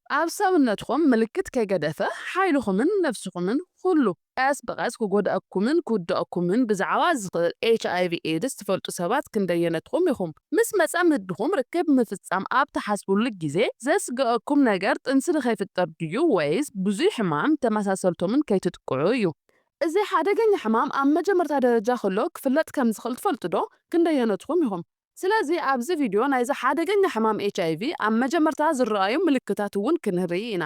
ኣብ ሰውነትኹም ምልክት ከይገደፈ ሓይልኹምን ነፍስኹምን ኩሉ ቀስ ብቐስ ክጎድኣኩምን ክውድኣኩምን ብዛዕባ ዝኽእል ኤች ኣይ ቪ ኤድስ ትፈልጡ ሰባት ክንደየነትኹም ኢኹም? ምስ መጻምድኹም ርክብ ምፍጻም ኣብ ትሓስብሉ ግዜ ዘስግኣኩም ነገር ጥንሲ ንኸይፍጠር ድዩ ወይስ ብዙይ ሕማም ተመሳሰልቶምን ከይትጥቅዑ እዩ? እዚ ሓደገኛ ሕማም ኣብ መጀመርታ ደረጃ ከሎ ክፍለጥ ከም ዝኽእል ትፈልጡ ዶ? ክንደየነትኹም ኢኹም? ስለዚ ኣብዚ ቪድዮ ናይዚ ሓደገኛ ሕማም ኤች ኣይ ቪ ኣብ መጀመርታ ዝረኣዩ ምልክታት እውን ክንርኢ ኢና።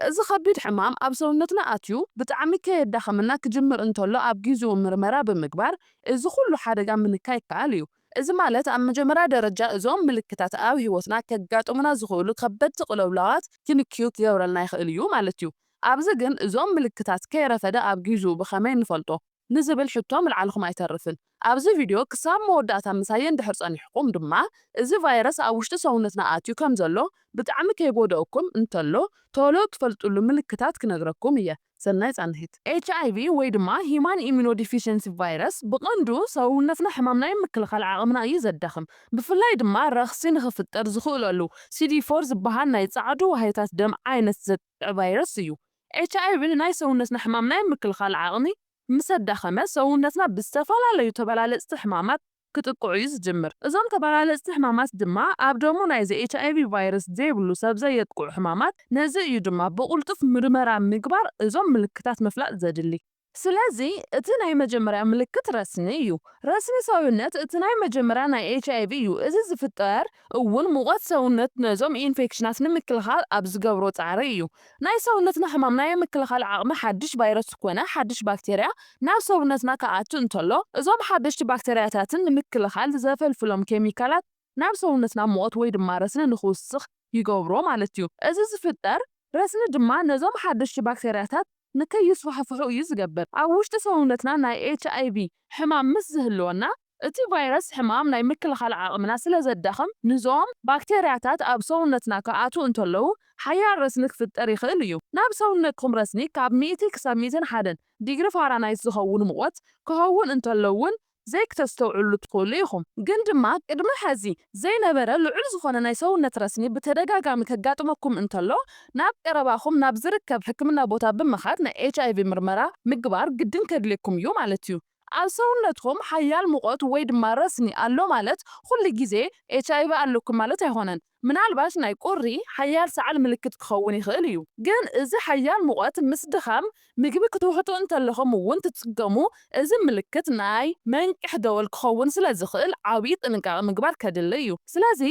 እዚ ከቢድ ሕማም ኣብ ሰውነትና ኣትዩ ብጣዕሚ ከየዳኸመና ክጅምር እንተሎ ኣብ ግዜኡ ምርመራ ብምግባር እዚ ኩሉ ሓደጋ ምንካይ ይከኣል እዩ። እዚ ማለት ኣብ መጀመርያ ደረጃ እዞም ምልክታት ኣብ ህይወትና ከጋጥሙና ዝኽእሉ ከበድቲ ቅልውላዋት ክንክዩ ክገብረልና ይኽእል እዩ ማለት እዩ። ኣብዚ ግን እዞም ምልክታት ከይረፈደ ኣብ ግዜኡ ብኸመይ ንፈልጦ? ንዝብል ሕቶ ምልዓልኹም ኣይተርፍን። ኣብዚ ቪድዮ ክሳብ መወዳእታ ምሳየ እንድሕር ጸኒሕኩም ድማ፣ እዚ ቫይረስ ኣብ ውሽጢ ሰውነትና ኣትዩ ከም ዘሎ ብጣዕሚ ከይጎደኣኩም እንተሎ፣ ቶሎ ትፈልጥሉ ምልክታት ክነግረኩም እየ። ሰናይ ጻንሒት። ኤች ኣይ ቪ ወይ ድማ ሂማን ኢሚኖ ዲፊሽንሲ ቫይረስ ብቐንዱ ሰውነትና ሕማም ናይ ምክልኻል ዓቕምና እዩ ዘዳኽም። ብፍላይ ድማ ረኽሲ ንኽፍጠር ዝኽእለሉ ሲ ዲ ፎር ዝበሃል ናይ ጻዕዱ ዋህዮታት ደም ዓይነት ዘጥቅዕ ቫይረስ እዩ። ኤች ኣይ ቪ ንናይ ሰውነትና ሕማም ናይ ምክልኻል ዓቕሚ ምስ ኣዳኸመ፣ ሰውነትና ብዝተፈላለዩ ተበላለጽቲ ሕማማት ክጥቅዑ እዩ ዝጅምር። እዞም ተበላለጽቲ ሕማማት ድማ ኣብ ደሙ ናይዚ ኤች ኣይ ቪ ቫይረስ ዘይብሉ ሰብ ዘየጥቅዑ ሕማማት። ነዚ እዩ ድማ ብቕልጡፍ ምርመራ ምግባር እዞም ምልክታት ምፍላጥ ዘድሊ። ስለዚ እቲ ናይ መጀመርያ ምልክት ረስኒ እዩ። ረስኒ ሰውነት እቲ ናይ መጀመርያ ናይ ኤች ኣይ ቪ እዩ። እዚ ዝፍጠር እውን ሙቐት ሰውነት ነዞም ኢንፌክሽናት ንምክልኻል ኣብ ዝገብሮ ጻዕሪ እዩ። ናይ ሰውነትና ሕማም ናይ ምክልኻል ዓቕሚ ሓድሽ ቫይረስ ዝኾነ ሓድሽ ባክቴርያ ናብ ሰውነትና ክኣቱ እንተሎ፣ እዞም ሓደሽቲ ባክቴርያታትን ንምክልኻል ዘፈልፍሎም ኬሚካላት ናብ ሰውነትና ሙቐት ወይ ድማ ረስኒ ንኽውስኽ ይገብሮ ማለት እዩ። እዚ ዝፍጠር ረስኒ ድማ ነዞም ሓደሽቲ ባክቴርያታት ንከይስፋሕፍሑ እዩ ዝገብር። ኣብ ውሽጢ ሰውነትና ናይ ኤች ኣይ ቪ ሕማም ምስ ዝህልወና፣ እቲ ቫይረስ ሕማም ናይ ምክልኻል ዓቕምና ስለ ዘዳኽም፣ ንዞም ባክቴርያታት ኣብ ሰውነትና ክኣትዉ እንተለዉ፣ ሓያል ረስኒ ክፍጠር ይኽእል እዩ። ናብ ሰውነትኩም ረስኒ ካብ ሚእቲ ክሳብ ሚእትን ሓደን ዲግሪ ፋራናይት ዝኸውን ሙቐት ክኸውን እንተሎ እውን ዘይክተስተውዕሉ ትኽእሉ ኢኹም። ግን ድማ ቅድሚ ሐዚ ዘይነበረ ልዑል ዝኾነ ናይ ሰውነት ረስኒ ብተደጋጋሚ ከጋጥመኩም እንተሎ፣ ናብ ቀረባኹም ናብ ዝርከብ ሕክምና ቦታ ብምኻድ ናይ ኤች ኣይ ቪ ምርመራ ምግባር ግድን ከድልየኩም እዩ ማለት እዩ። ኣብ ሰውነትኩም ሓያል ሙቐት ወይ ድማ ረስኒ ኣሎ ማለት ኩሉ ግዜ ኤች ኣይ ቪ ኣለኩም ማለት ኣይኾነን። ምናልባት ናይ ቁሪ ሓያል ሰዓል ምልክት ክኸውን ይኽእል እዩ። ግን እዚ ሓያል ሙቐት ምስ ድኻም ምግቢ ክትውሕጡ እንተለኹም እውን ትጽገሙ፣ እዚ ምልክት ናይ መንቅሒ ደወል ክኸውን ስለ ዝኽእል ዓብዪ ጥንቃቐ ምግባር ከድሊ እዩ። ስለዚ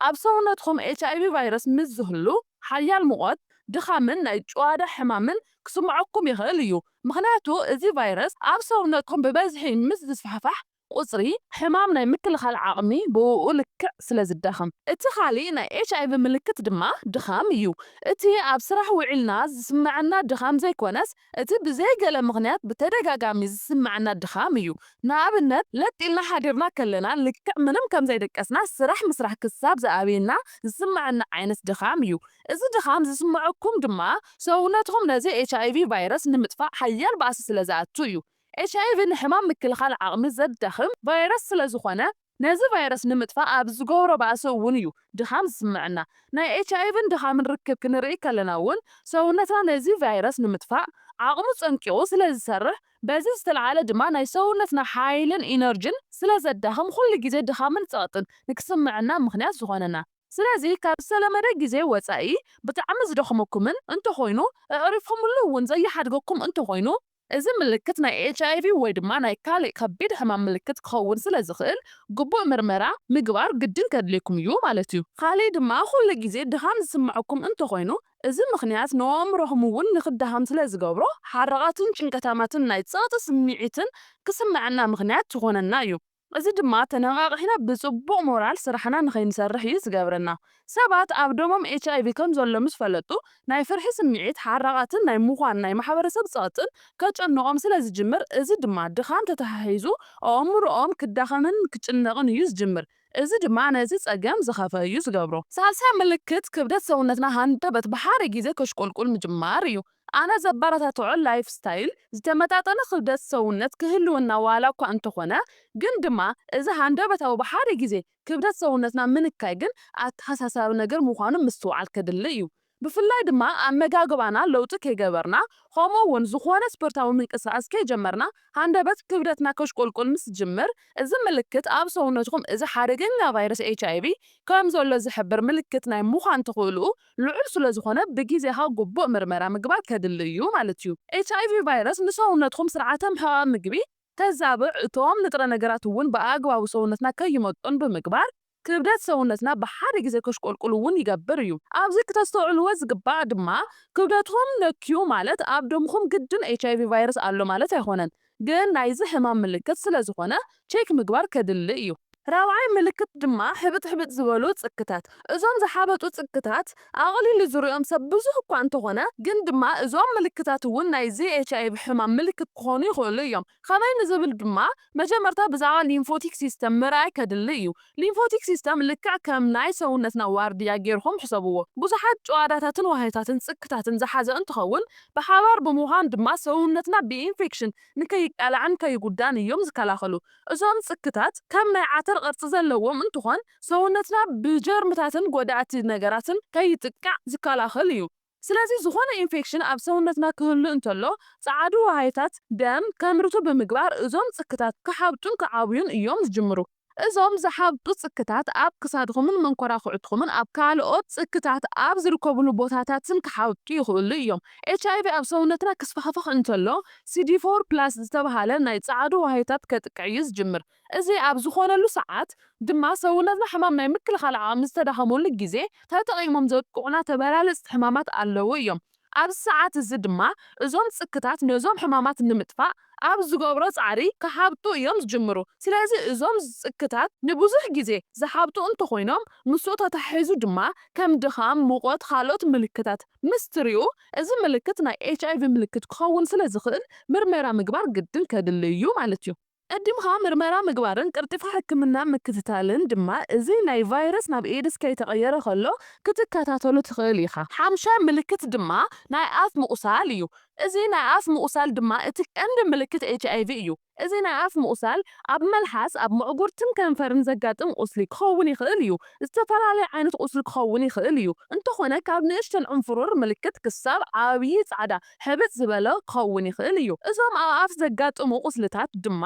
ኣብ ሰውነትኩም ኤች ኣይ ቪ ቫይረስ ምስ ዝህሉ ሓያል ሙቐት፣ ድኻምን ናይ ጭዋዳ ሕማምን ክስምዐኩም ይኽእል እዩ። ምኽንያቱ እዚ ቫይረስ ኣብ ሰውነትኩም ብበዝሒ ምስ ዝስፋሕፋሕ ቁጽሪ ሕማም ናይ ምክልኻል ዓቕሚ ብእኡ ልክዕ ስለ ዝዳኸም። እቲ ካልእ ናይ ኤች ኣይ ቪ ምልክት ድማ ድኻም እዩ። እቲ ኣብ ስራሕ ውዒልና ዝስምዐና ድኻም ዘይኮነስ፣ እቲ ብዘይ ገለ ምኽንያት ብተደጋጋሚ ዝስምዐና ድኻም እዩ። ንኣብነት፣ ለጥ ኢልና ሓዲርና ከለና ልክዕ ምንም ከም ዘይደቀስና ስራሕ ምስራሕ ክሳብ ዝኣብየና ዝስምዐና ዓይነት ድኻም እዩ። እዚ ድኻም ዝስምዐኩም ድማ ሰውነትኩም ነዚ ኤች ኣይ ቪ ቫይረስ ንምጥፋእ ሓያል ባእሲ ስለ ዝኣቱ እዩ። ኤች ኣይ ቪ ንሕማም ምክልኻል ዓቕሚ ዘዳኽም ቫይረስ ስለ ዝኾነ፣ ነዚ ቫይረስ ንምጥፋእ ኣብ ዝገብሮ ባእሲ እውን እዩ ድኻም ዝስምዐና። ናይ ኤች ኣይ ቪን ድኻምን ርክብ ክንርኢ ከለና እውን፣ ሰውነትና ነዚ ቫይረስ ንምጥፋእ ዓቕሙ ጸንቂቑ ስለ ዝሰርሕ፣ በዚ ዝተልዓለ ድማ ናይ ሰውነትና ሓይልን ኢነርጂን ስለ ዘዳኽም፣ ኩሉ ግዜ ድኻምን ጸቕጥን ንክስምዐና ምኽንያት ዝኾነና። ስለዚ ካብ ዝተለመደ ግዜ ወጻኢ ብጣዕሚ ዝደኽመኩምን እንተኾይኑ፣ ኣዕሪፍኩምሉ እውን ዘይሓድገኩም እንተኾይኑ፣ እዚ ምልክት ናይ ኤች ኣይ ቪ ወይ ድማ ናይ ካልእ ከቢድ ሕማም ምልክት ክኸውን ስለ ዝኽእል፣ ግቡእ ምርመራ ምግባር ግድን ከድልየኩም እዩ ማለት እዩ። ካልእ ድማ፣ ኩሉ ግዜ ድኻም ዝስምዐኩም እንተኾይኑ፣ እዚ ምኽንያት ንኣእምሮኹም እውን ንኽዳኸም ስለ ዝገብሮ፣ ሓራቓትን ጭንቀታማትን ናይ ጸቕጢ ስምዒትን ክስምዐና ምኽንያት ዝኾነና እዩ። እዚ ድማ ተነቓቒሕና ብጽቡቕ ሞራል ስራሕና ንኸይንሰርሕ እዩ ዝገብረና። ሰባት ኣብ ደሞም ኤች ኣይ ቪ ከም ዘሎ ምስ ፈለጡ፣ ናይ ፍርሒ ስምዒት፣ ሓራቓትን ናይ ምዃን ናይ ማሕበረሰብ ጸቕጥን ከጨንቖም ስለ ዝጅምር፣ እዚ ድማ ድኻም ተተሓሒዙ ኣእምሮኦም ክዳኸምን ክጭነቕን እዩ ዝጅምር። እዚ ድማ ነዚ ጸገም ዝኸፍአ እዩ ዝገብሮ። ሳልሳይ ምልክት፣ ክብደት ሰውነትና ሃንደበት ብሓደ ግዜ ከሽቆልቁል ምጅማር እዩ። ኣነ ዘበረታትዖ ላይፍ ስታይል፣ ዝተመጣጠነ ክብደት ሰውነት ክህልወና ዋላ እኳ እንተኾነ፣ ግን ድማ እዚ ሃንደበታዊ ብሓደ ግዜ ክብደት ሰውነትና ምንካይ ግን ኣተሓሳሳቢ ነገር ምዃኑ ምስትውዓል ከድሊ እዩ። ብፍላይ ድማ ኣመጋግባና ለውጢ ከይገበርና፣ ከምኡ እውን ዝኾነ ስፖርታዊ ምንቅስቃስ ከይጀመርና፣ ሃንደበት ክብደትና ከሽቆልቁል ምስ ጅምር፣ እዚ ምልክት ኣብ ሰውነትኩም እዚ ሓደገኛ ቫይረስ ኤች ኣይ ቪ ከም ዘሎ ዝሕብር ምልክት ናይ ምዃን ተኽእልኡ ልዑል ስለ ዝኾነ፣ ብግዜኻ ግቡእ ምርመራ ምግባር ከድሊ እዩ ማለት እዩ። ኤች ኣይ ቪ ቫይረስ ንሰውነትኩም ስርዓተ ምሕቓቕ ምግቢ ተዛብዕ፣ እቶም ንጥረ ነገራት እውን ብኣግባቡ ሰውነትና ከይመጦን ብምግባር፣ ክብደት ሰውነትና ብሓደ ግዜ ከሽቆልቁል እውን ይገብር እዩ። ኣብዚ ክተስተውዕልዎ ዝግባእ ድማ፣ ክብደትኩም ነክዩ ማለት ኣብ ደምኹም ግድን ኤች ኣይ ቪ ቫይረስ ኣሎ ማለት ኣይኮነን፣ ግን ናይዚ ሕማም ምልክት ስለ ዝኾነ ቼክ ምግባር ከድሊ እዩ። ራብዓይ ምልክት ድማ ሕብጥ ሕብጥ ዝበሉ ጽክታት። እዞም ዝሓበጡ ጽክታት ኣቕሊሉ ዝሪኦም ሰብ ብዙሕ እኳ እንተኾነ፣ ግን ድማ እዞም ምልክታት እውን ናይዚ ኤች ኣይ ቪ ሕማም ምልክት ክኾኑ ይኽእሉ እዮም። ከመይ ንዝብል ድማ መጀመርታ ብዛዕባ ሊምፎቲክ ሲስተም ምርኣይ ከድሊ እዩ። ሊምፎቲክ ሲስተም ልክዕ ከም ናይ ሰውነትና ዋርድያ ጌርኩም ሕሰብዎ። ብዙሓት ጭዋዳታትን ዋህዮታትን ጽክታትን ዝሓዘ እንትኸውን፣ ብሓባር ብምዃን ድማ ሰውነትና ብኢንፌክሽን ንከይቃላዕን ከይጉዳን እዮም ዝከላኸሉ። እዞም ጽክታት ከም ናይ ዓተር ቅርጺ ዘለዎም እንትኾን፣ ሰውነትና ብጀርምታትን ጎዳእቲ ነገራትን ከይጥቃዕ ዝከላኸል እዩ። ስለዚ ዝኾነ ኢንፌክሽን ኣብ ሰውነትና ክህሉ እንተሎ፣ ጸዓዱ ዋህዮታት ደም ከምርቱ ብምግባር እዞም ጽክታት ክሓብጡን ክዓብዩን እዮም ዝጅምሩ። እዞም ዝሓብጡ ጽክታት ኣብ ክሳድኹምን መንኮራኹዕትኹምን ኣብ ካልኦት ጽክታት ኣብ ዝርከብሉ ቦታታትን ክሓብጡ ይኽእሉ እዮም። ኤች ኣይ ቪ ኣብ ሰውነትና ክስፋሕፍሕ እንተሎ፣ ሲ ዲ ፎር ፕላስ ዝተባህለ ናይ ጸዓዱ ዋህዮታት ከጥቅዕ እዩ ዝጅምር። እዚ ኣብ ዝኾነሉ ሰዓት ድማ ሰውነትና ሕማም ናይ ምክልኻል ዓቕሚ ዝተዳኸመሉ ግዜ ተጠቒሞም ዘጥቅዑና ተበላለጽቲ ሕማማት ኣለዉ እዮም። ኣብዚ ሰዓት እዚ ድማ እዞም ጽክታት ነዞም ሕማማት ንምጥፋእ ኣብ ዝገብሮ ጻዕሪ ክሓብጡ እዮም ዝጅምሩ። ስለዚ እዞም ጽክታት ንብዙሕ ግዜ ዝሓብጡ እንተኾይኖም፣ ምስኡ ተተሓሒዙ ድማ ከም ድኻም፣ ሙቐት፣ ካልኦት ምልክታት ምስ ትሪኡ፣ እዚ ምልክት ናይ ኤች ኣይ ቪ ምልክት ክኸውን ስለ ዝኽእል ምርመራ ምግባር ግድን ከድሊ እዩ ማለት እዩ። ቀዲምኻ ምርመራ ምግባርን ቅልጢፋ ሕክምና ምክትታልን ድማ እዚ ናይ ቫይረስ ናብ ኤድስ ከይተቐየረ ከሎ ክትከታተሎ ትኽእል ኢኻ። ሓምሻይ ምልክት ድማ ናይ ኣፍ ምቑሳል እዩ። እዚ ናይ ኣፍ ምቑሳል ድማ እቲ ቀንዲ ምልክት ኤች ኣይ ቪ እዩ። እዚ ናይ ኣፍ ምቑሳል ኣብ መልሓስ፣ ኣብ መዕጉርትን ከንፈርን ዘጋጥም ቁስሊ ክኸውን ይኽእል እዩ። ዝተፈላለየ ዓይነት ቁስሊ ክኸውን ይኽእል እዩ። እንተኾነ ካብ ንእሽተን ዕንፍሩር ምልክት ክሳብ ዓብዪ ጻዕዳ ሕብጥ ዝበለ ክኸውን ይኽእል እዩ። እዞም ኣብ ኣፍ ዘጋጥሙ ቁስልታት ድማ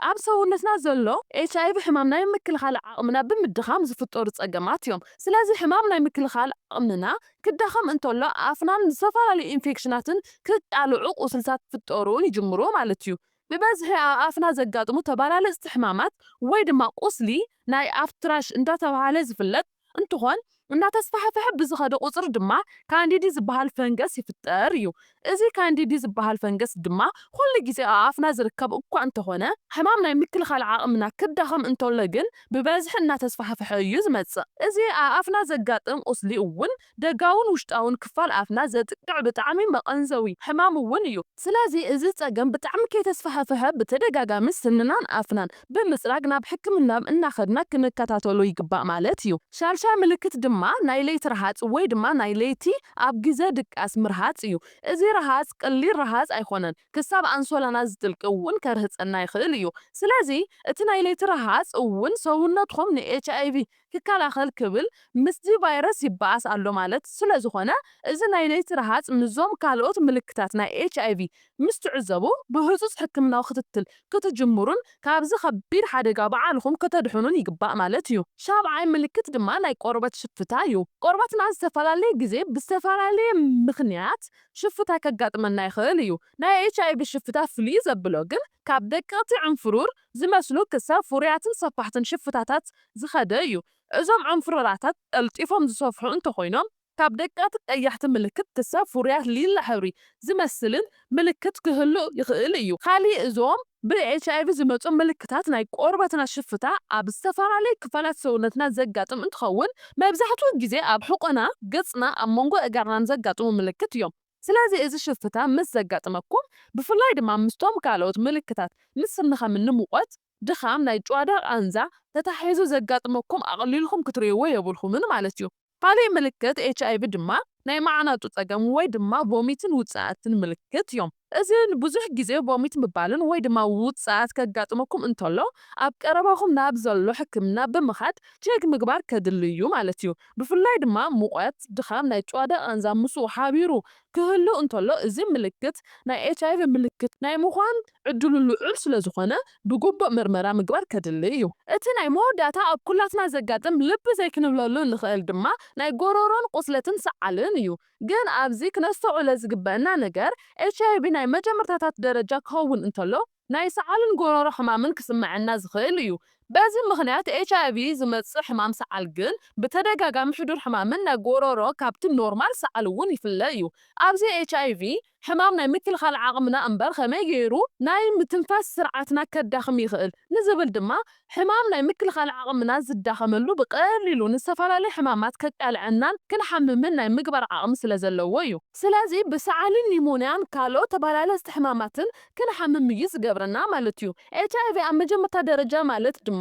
ኣብ ሰውነትና ዘሎ ኤች ኣይ ቪ ሕማም ናይ ምክልኻል ዓቕምና ብምድኻም ዝፍጠሩ ጸገማት እዮም። ስለዚ ሕማም ናይ ምክልኻል ዓቕምና ክዳኸም እንተሎ ኣፍናን ዝተፈላለዩ ኢንፌክሽናትን ክቃልዑ ቁስልታት ክፍጠሩ ይጅምሩ ማለት እዩ። ብበዝሒ ኣብ ኣፍና ዘጋጥሙ ተበላለጽቲ ሕማማት ወይ ድማ ቁስሊ ናይ ኣፍ ትራሽ እንዳተባሃለ ዝፍለጥ እንትኾን፣ እንዳተስፋሕፈሐ ብዝኸደ ቁጽሪ ድማ ካንዲዲ ዝበሃል ፈንገስ ይፍጠር እዩ። እዚ ካንዲዲ ዝበሃል ፈንገስ ድማ ኩሉ ግዜ ኣብ ኣፍና ዝርከብ እኳ እንተኾነ፣ ሕማም ናይ ምክልኻል ዓቕምና ክዳኸም እንተሎ ግን ብበዝሒ እናተስፋሕፈሐ እዩ ዝመጽእ። እዚ ኣብ ኣፍና ዘጋጥም ቁስሊ እውን ደጋውን ውሽጣውን ክፋል ኣፍና ዘጥቅዕ ብጣዕሚ መቐንዘዊ ሕማም እውን እዩ። ስለዚ እዚ ጸገም ብጣዕሚ ከይተስፋሕፈሐ ብተደጋጋሚ ስንናን ኣፍናን ብምጽራግ ናብ ሕክምና እናኸድና ክንከታተሎ ይግባእ ማለት እዩ። ሻልሻይ ምልክት ድማ ናይ ለይቲ ረሃጽ ወይ ድማ ናይ ለይቲ ኣብ ግዘ ድቃስ ምርሃጽ እዩ። እዚ ረሃጽ ቀሊል ረሃጽ ኣይኮነን። ክሳብ ኣንሶላና ዝጥልቂ እውን ከርህጸና ይኽእል እዩ። ስለዚ እቲ ናይ ለይቲ ረሃጽ እውን ሰውነትኩም ን ኤች ኣይ ቪ ክከላኸል ክብል ምስዚ ቫይረስ ይበኣስ ኣሎ ማለት ስለ ዝኾነ፣ እዚ ናይ ለይቲ ረሃጽ ምስዞም ካልኦት ምልክታት ናይ ኤች ኣይ ቪ ምስ ትዕዘቡ፣ ብህጹጽ ሕክምናዊ ክትትል ክትጅምሩን ካብዚ ከቢድ ሓደጋ ባዕልኹም ከተድሕኑን ይግባእ ማለት እዩ። ሻብዓይ ምልክት ድማ ናይ ቆርበት ሽፍታ እዩ። ቆርበትና ዝተፈላለየ ግዜ ብዝተፈላለየ ምኽንያት ሽፍታ ከጋጥመና ይኽእል እዩ። ናይ ኤች ኣይ ቪ ሽፍታ ፍልይ ዘብሎ ግን ካብ ደቀቕቲ ዕንፍሩር ዝመስሉ ክሳብ ፍሩያትን ሰፋሕትን ሽፍታታት ዝኸደ እዩ። እዞም ዕንፍሩራታት ቀልጢፎም ዝሰፍሑ እንተኾይኖም፣ ካብ ደቀቕቲ ቀያሕቲ ምልክት ክሳብ ፍሩያት ሊላ ሕብሪ ዝመስልን ምልክት ክህሉ ይኽእል እዩ። ካሊእ እዞም ብ ኤች ኣይ ቪ ዝመጹ ምልክታት ናይ ቆርበትና ሽፍታ ኣብ ዝተፈላለዩ ክፋላት ሰውነትና ዘጋጥም እንትኸውን፣ መብዛሕትኡ ግዜ ኣብ ሕቖና፣ ገጽና፣ ኣብ መንጎ ኣእጋርናን ዘጋጥሙ ምልክት እዮም። ስለዚ እዚ ሽፍታ ምስ ዘጋጥመኩም፣ ብፍላይ ድማ ምስቶም ካልኦት ምልክታት ምስ ስኒ ከም እኒ ሙቐት፣ ድኻም፣ ናይ ጭዋዳ ቃንዛ ተታሒዙ ዘጋጥመኩም ኣቕሊልኩም ክትርእይዎ የብልኩምን ማለት እዩ። ካሊእ ምልክት ኤች ኣይ ቪ ድማ ናይ ማዕናጡ ጸገም ወይ ድማ ቮሚትን ውጽኣትን ምልክት እዮም። እዚ ንብዙሕ ግዜ ቮሚት ምባልን ወይ ድማ ውጽኣት ከጋጥመኩም እንተሎ፣ ኣብ ቀረባኹም ናብ ዘሎ ሕክምና ብምኻድ ቼክ ምግባር ከድሊ እዩ ማለት እዩ። ብፍላይ ድማ ሙቐት፣ ድኻም፣ ናይ ጭዋዳ ቃንዛ ምስኡ ሓቢሩ ክህሉ እንተሎ፣ እዚ ምልክት ናይ ኤች ኣይ ቪ ምልክት ናይ ምዃን ዕድሉ ልዑል ስለ ዝኾነ፣ ብግቡእ ምርመራ ምግባር ከድሊ እዩ። እቲ ናይ መወዳእታ ኣብ ኩላትና ዘጋጥም ልቢ ዘይክንብለሉ ንኽእል ድማ ናይ ጎሮሮን ቁስለትን ሰዓልን እዩ። ግን ኣብዚ ክነስተውዕሎ ዝግበአና ነገር፣ ኤች ኣይ ቪ ናይ መጀመርታታት ደረጃ ክኸውን እንተሎ፣ ናይ ሰዓልን ጎሮሮ ሕማምን ክስምዐና ዝኽእል እዩ። በዚ ምኽንያት፣ ኤች ኣይ ቪ ዝመጽእ ሕማም ሰዓል ግን ብተደጋጋሚ ሕዱር ሕማምን ናይ ጎሮሮ ካብቲ ኖርማል ሰዓል እውን ይፍለ እዩ። ኣብዚ ኤች ኣይ ቪ ሕማም ናይ ምክልኻል ዓቕምና እምበር ከመይ ገይሩ ናይ ምትንፋስ ስርዓትና ከዳኽም ይኽእል ንዝብል ድማ፣ ሕማም ናይ ምክልኻል ዓቕምና ዝዳኸመሉ ብቐሊሉ ንዝተፈላለዩ ሕማማት ከቃልዐናን ክንሓምምን ናይ ምግባር ዓቕሚ ስለ ዘለዎ እዩ። ስለዚ ብሰዓልን ኒሞንያን ካልኦት ተባላለጽቲ ሕማማትን ክንሓምም እዩ ዝገብረና ማለት እዩ። ኤች ኣይ ቪ ኣብ መጀመርታ ደረጃ ማለት ድማ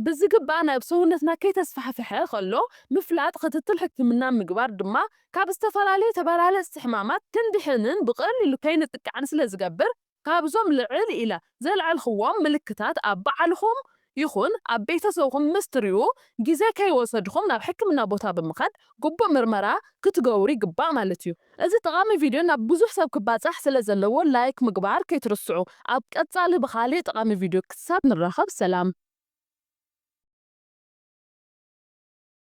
ብዝግባእ ናብ ሰውነትና ከይተስፋሕፍሐ ከሎ ምፍላጥ፣ ክትትል ሕክምና ምግባር ድማ ካብ ዝተፈላለዩ ተባላለጽቲ ሕማማት ክንድሕንን ብቐሊሉ ከይንጥቃዕን ስለ ዝገብር፣ ካብዞም ልዕል ኢለ ዘልዐልክዎም ምልክታት ኣብ ባዕልኹም ይኹን ኣብ ቤተሰብኹም ምስ ትሪኡ፣ ግዜ ከይወሰድኹም ናብ ሕክምና ቦታ ብምኻድ ግቡእ ምርመራ ክትገብሩ ይግባእ ማለት እዩ። እዚ ጠቓሚ ቪድዮ ናብ ብዙሕ ሰብ ክባጻሕ ስለ ዘለዎ ላይክ ምግባር ከይትርስዑ። ኣብ ቀጻሊ ብኻልእ ጠቓሚ ቪድዮ ክሳብ ንራኸብ ሰላም።